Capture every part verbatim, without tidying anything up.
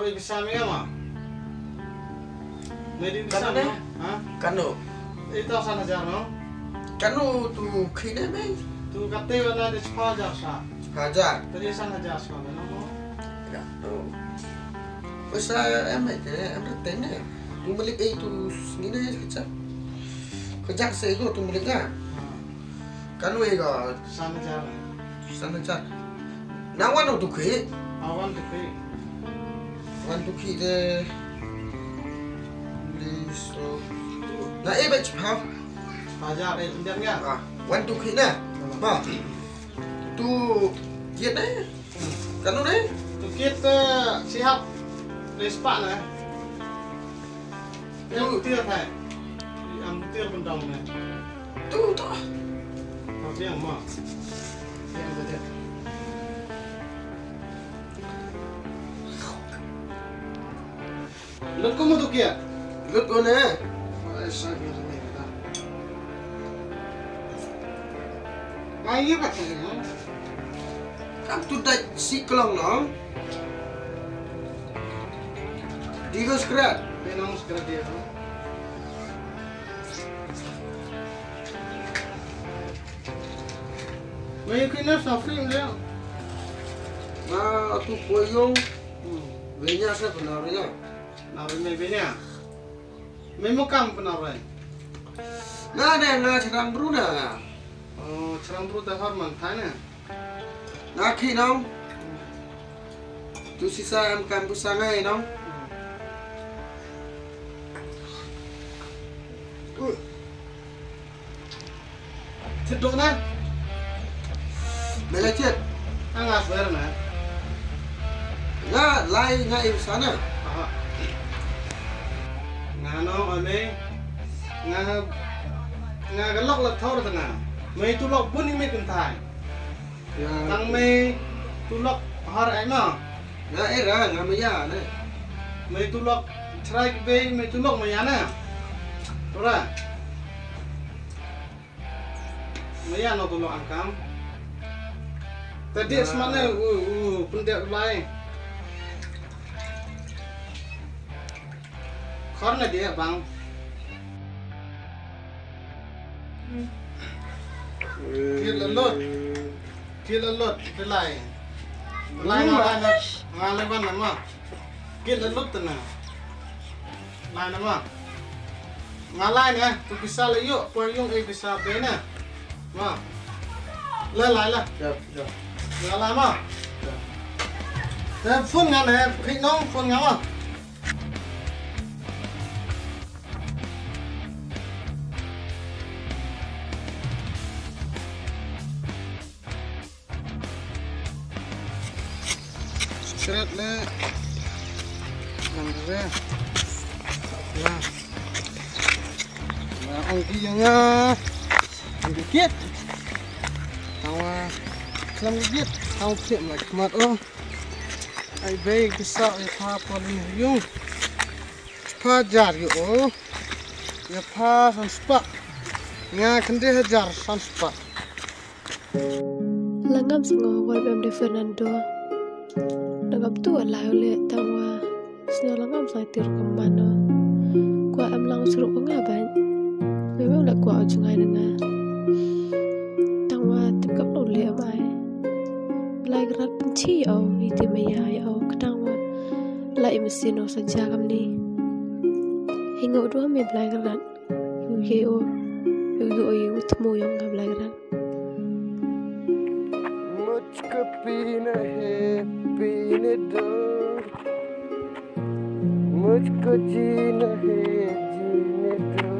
Bisa me ma. Me di bisa. Kano ne? Ha? Kano? Ito san hajar no? Kano tu khine me? Tu kate wala de chiphaw hajar sa. Chiphaw hajar. Tadi san hajar sa no. Ya tu. Pisa em me te em rete ne. Tu malik eh tu ngine kejak. Kejak se ego tu malik ya. Ha. Kan wei ka? San hajar. San hajar. Na wan u dukhi? Ah, wan dukhi. Wan dukhi de. Please, oh. Na eh bach ha? Hajar eh, indian ya? Ah, wan dukhi na. Ba. Tu dia ne? Kano ne? Tu kit, eh, sihap. Respect na. Yang tir hai. Yang tir bentang ne. Tu tu. Tapi yang ma. Yang tadi. Lut ko mo tu kia? Lut ko ne? Ai, sa ki tu ne kita. Ai, ye ba tu ne? Kam tu dai si klong no? Digo skrat. Penong skrat dia. Mai kina sa free dia. Ma tu koyong. Hmm. Benya sa pernah benya. Na benya benya. Memo kam pernah benya. Na ne na cherang bru na. Oh, cherang bru ta har man thai na. Na khi nong. Tu sisa em kam bu sangai nong. Hmm. Thit dok na. Me la thit. Nga swer na. Nga lai nga im sana. Aha. Nga no ane. Nga nga ga lok la thor ta nga. Me tu lok bun i me kin thai. Ya. Tang me tu lok har ai ma. Nga era nga me ya ne. Me tu lok chrai ki be me tu lok me ya na. Tora. Maya no tu lo angkam. Tadi smat ne u u pun dia ulai. Khor ne dia bang. Kit la lut. Kit la lut, te lai. Lai na lai na. Nga lai ban na ma. Kit la lut na. Lai na ma. Nga lai na, tu pisa la yu, poi yung e pisa pe na. Ma. La lai la. Nga lai ma. Te phone nga na, kit nong phone nga ma. Sret le. Nang re. La. La ong ki yang ya. Ong ki kit. Tawa. Klam ki kit. Tawa kit la kmat oh. Ai bei ki sa ai pa pa ni yung. Pha jar yo. Ya pha san spa. Nga kende hajar san spa. La ngam sngew wat em de Fernando. La ngam tu ala le tang wa. Sno la ngam sa tir ko mano. Kwa em lang suru ko nga ban. Me me la kwa o jungai na nga. Tang wa tip kap no le mai. Lai grat penchi au iti me ya au ketang wa. Lai mesin o sa jagam ni. Hingo dua me lai grat. Yu ye o. Yu yu o yu tmo yong nga blai gran. मुझको पीना है पीने दो, मुझको जीना है जीने दो,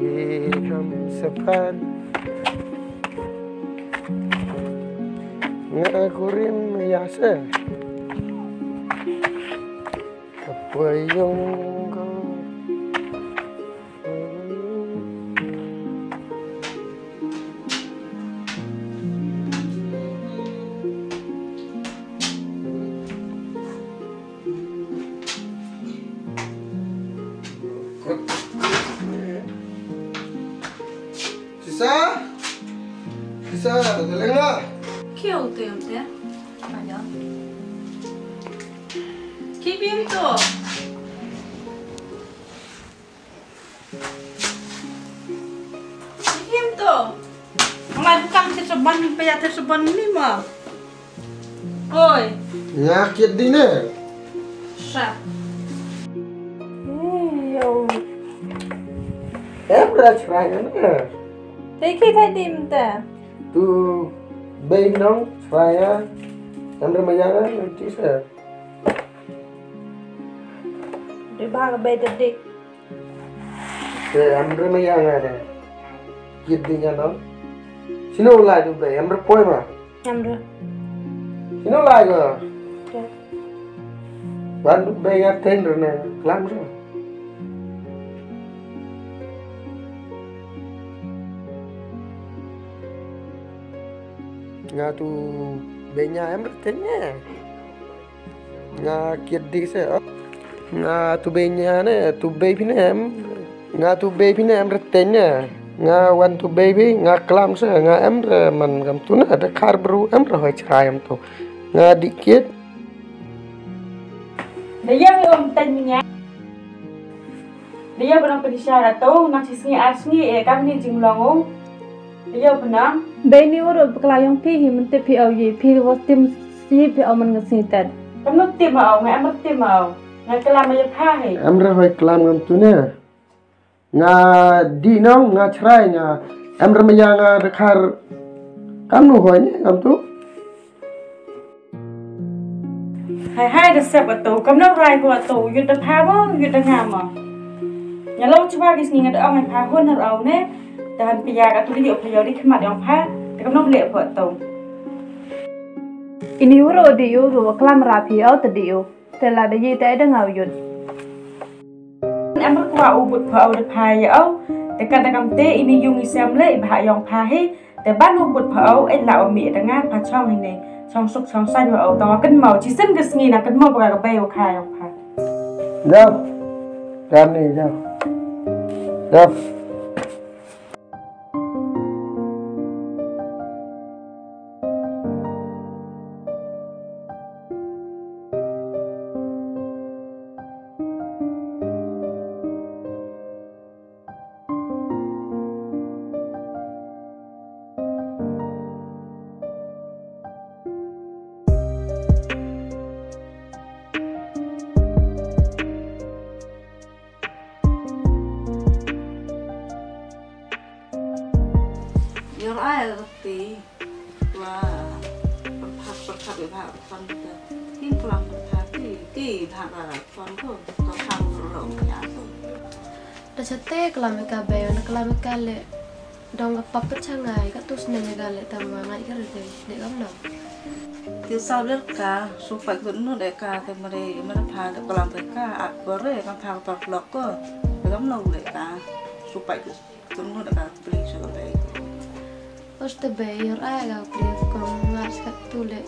ये हम सफर. Nga kurim ya se. Apa yang kau Sisa? Sisa, da leng la? Kio te am te? Ayo. Ki bim to. Ki bim to. Ngai bukang te saban, paya te saban ni ma. Oi. Nga kit di ne. Sa. Ei, yo. Em ra chrai ne. Te ki te dim te. Tu bei nong chrai ya. Em ra maya ne ti se. Di ba ka bei te dik. Te em re ma ïa nga de. Kit di nya no. Sino lai tu be em re poi ma. Em re. Sino lai ko. Te. Wan tu be ïa ten re na klam so. Nga tu be nya em re ten nya. Nga kit di se. Nga tu bei nya ne, tu bei phi ne em. Nga tu bei phi ne em re ten ne. Nga wan tu bei phi, nga klam se, nga em re man kam tu ne, da khar bru em re hoi chrai em tu. Nga di kit. Da yang om ten nya. Dia pernah pynshai rato, nang shisngi ar sngi, eh, kam ni jinglong o. Dia pernah. Bei ni uru pekla yong phi hi mentip phi au ye, phi wa tim si phi au man nga sngi tet. Kam no tim au, nga am tim au. Nga klam ya pha hi. Em re hoi klam ngam tu ne. Nga di nong, nga chrai nga. Em re maya nga dekhar. Kam no hoi ne, kam tu. Hai hai da sep ato, kam no rai ko ato, yut da pha mo, yut da nga mo. Nya lo chwa ki sngi nga da ong hai pha hun har au ne, da han pia ka tu di yo pha yo di khmat yong pha, da kam no le pho ato. Ini uro di uro, klam ra phi au ta di u. Te la da yi te da nga u yut. Em re kwah u bud pha au da pha ya au. Te ka da kam te ini yung i sem le i bha yong pha hi. Te ban u bud pha au, eh, la u mi da nga pha chong hi ne. Chong suk chong sai wa au. Tong wa kynmaw chi sen ka sngi na kynmaw ba ka bei wa kha yong pha. Jap. Jap ni jap. Jap. Yor ai ti wa pyrkhat pyrkhat ïa ba pyrkhat ki plang pyrkhat ti ti ba ba pyrkhat ko to khang ro nya to. Da chate klam ka be na klam ka le dong ka pap ka changai ka tus ne ka le tam wa ngai ka re te le kam no. Ti sa le ka su pa ku nu de ka te mare mare pha de klam ka a ko re ka pha ka pap lok ko de kam no le ka su pa ku. Tun ngut ka pli sha ka bei. Os te bei yor ai ka pli ko ngat skat tu le.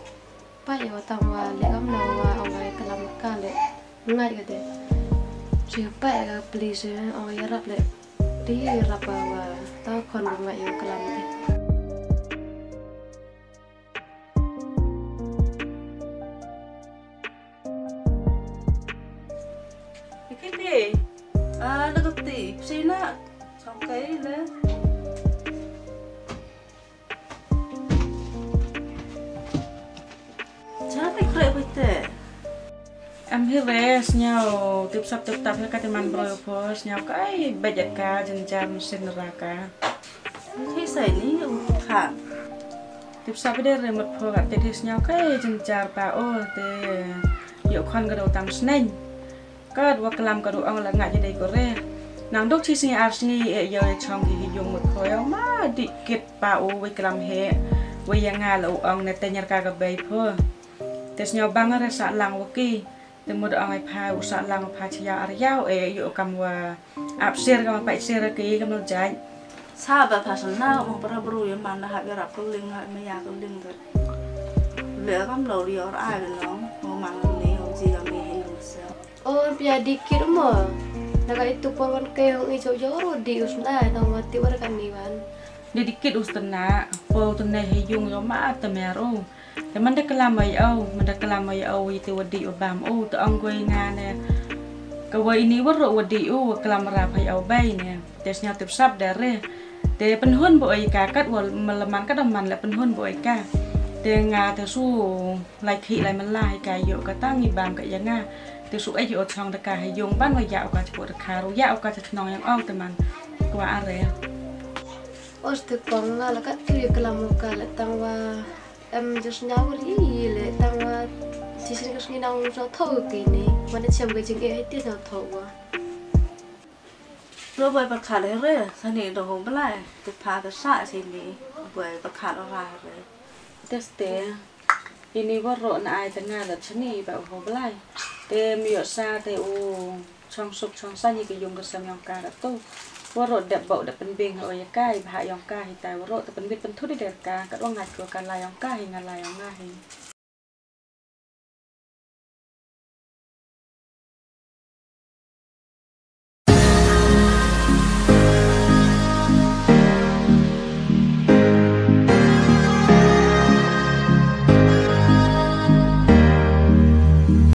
Pa ya wa tang wa le kam na wa ong ai ka lam ka le. Ngai ka te. Chi pa ya ka pli se ong ya rap le. Ti rap wa wa ta kon ngai ya ka lam te. Ikiti. Ah, da kati. Sina. Sangkai le. Chate kre bete. Am hi re sñiaw tip sap tip tap hi ka te man bro pho sñiaw kai bejat ka jynjar machine ra ka. Hi sai ni u khan. Tip sap de re mut pho ka te hi sñiaw kai jynjar pa o te yo khon ka do tam sneng. Ka dua klam ka du ong la nga jadei ko re. Nang duk chi sngi ar sngi e yo e chong ki hi yung mut pho yo ma di kit pa u wei klam he. Wei ya nga la u ong ne te nyar ka ka bei pho. Te sñiaw bang re sa lang wa ki. Te mut ong ai pha u sa lang pha chi ya ar yaw e yo kam wa ap sir kam pa sir ki kam no jai. Sa ba pha sa na ong para bru ya man na ha ya rap ko ling ha ma ya ko ling ka. Le kam lo ri or ai no. Mo man ni ho ji kam ni he yung sa. Oh, pia dikit mo. Naga itu por wan ke hong ijo joro di usna tong mati war kan ni wan. Di dikit usna, po tene he yung yo ma temer u. Te man da klam ïa u, man da klam ïa u ïa te wa dih u bam u, te ong ko ïa nga ne. Ka wa ini waroh wa dih u, wa klam ra pha ïa u bei ne. Te sñiaw tip sap da re. Te pynhun ba oi ka kat wa melaman kat man la pynhun ba oi ka. Te nga te su lai khi lai mela hi ka ïoh ka tang i bam ka ïa nga. Te su ai ïoh chong da ka ha yung ban wa ïa u ka chapu da ka ru ïa u ka cha chnong yang ong te man. Kwa are. Os te kong nga la kat tu ïa klam u ka la tang wa. Em, just now ri le tang wa. Ti sin ka sngi nang so tho ki ni. Wa na chem ka jing e ti so tho wa. Ro bai pa kha le re, sa ni do ho blai. Te pha ka sa si ni. Bai pa kha lo ra re. Te ste. Ini waroh na ai te nga da chani ba ho blai. Te mi yo sa te u. Chong suk chong sa ni ka yung ka sem yong ka da tu. Waroh dep bau dep pynbing ha oi ka i bha yong ka hi tai waroh te pynbit pynthut i der ka kat wa ngai ko ka la yong ka hi nga la yong nga hi.